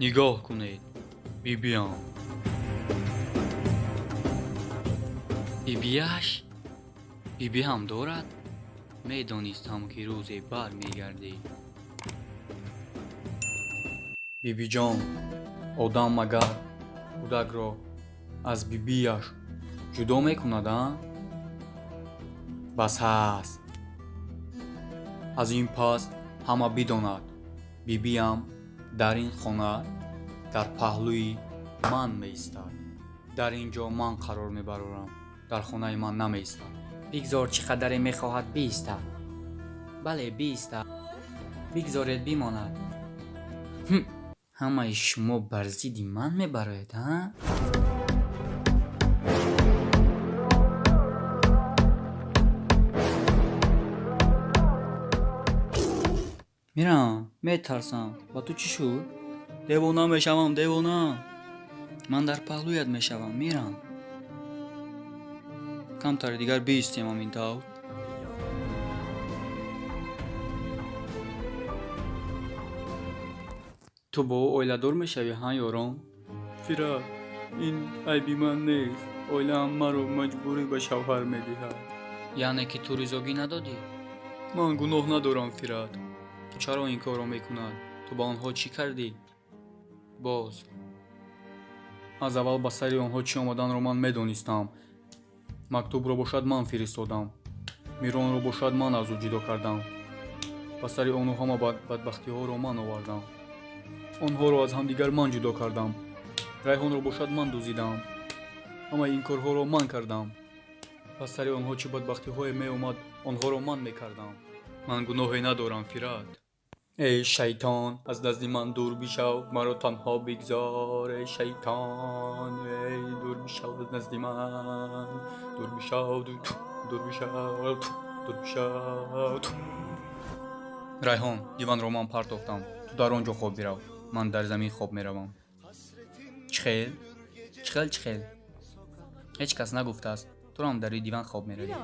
Нигоҳ кунед, бибиам. Бибиаш? Биби ҳам дорад? Медонистам, ки рӯзе бармегардӣ. Бибиҷон, одам магар кӯдакро аз бибиаш ҷудо мекунад, а? Бас ҳаст. Аз ин пас ҳама бидонад, бибиам дар ин хона дар паҳлӯи ман меистад. Дар ин ҷо ман қарор мебарорам, дар хонаи ман намеистад. Бигзор чӣ қадаре мехоҳад биистад. Бале, биистад. Бигзоред бимонад. Ҳамаи шумо бар зидди ман мебароед, а? Мирам, метарсам. Ба ту чӣ шуд? Девона мешавам, девона. Ман дар паҳлӯят мешавам, мирам. Камтаре дигар биистем ҳамин тавр. Ту бо ӯ оиладор мешавӣ, ҳа, ёрон? Фират, ин айби ман нест. Оилаам маро маҷбурӣ ба шавҳар медиҳад. Яъне ки ту ризогӣ надодӣ? Ман гуноҳ надорам, Фират. Ту чаро ин корро мекунад? Ту ба онҳо чӣ кардӣ? Боз. Аз аввал ба сари онҳо чӣ омаданро ман медонистам. Мактубро бошад ман фиристодам. Миронро бошад ман аз ӯ ҷудо кардам. Ба сари онҳо ҳама бадбахтиҳоро ман овардам. Онҳоро аз ҳамдигар ман ҷудо кардам. Райҳонро бошад ман дузидам. Ҳамаи ин корҳоро ман кардам. Ба сари онҳо чӣ бадбахтиҳое меомад, онҳоро ман мекардам. Ман гуноҳе надорам, Фират. Эй шайтон, аз назди ман дур бишав, маро танҳо бигзор. Эй шайтон, эй дур бишав аз назди ман. Дур бишав, дур бишав, дур бишав. Райҳон, диванро ман партофтам. Ту дар он ҷо хоб бирав. Ман дар замин хоб меравам. Чӣ хел? Чӣ хел, чӣ хел? Ҳеҷ кас нагуфтааст, туро ҳам дар рӯи диван хоб меравӣ.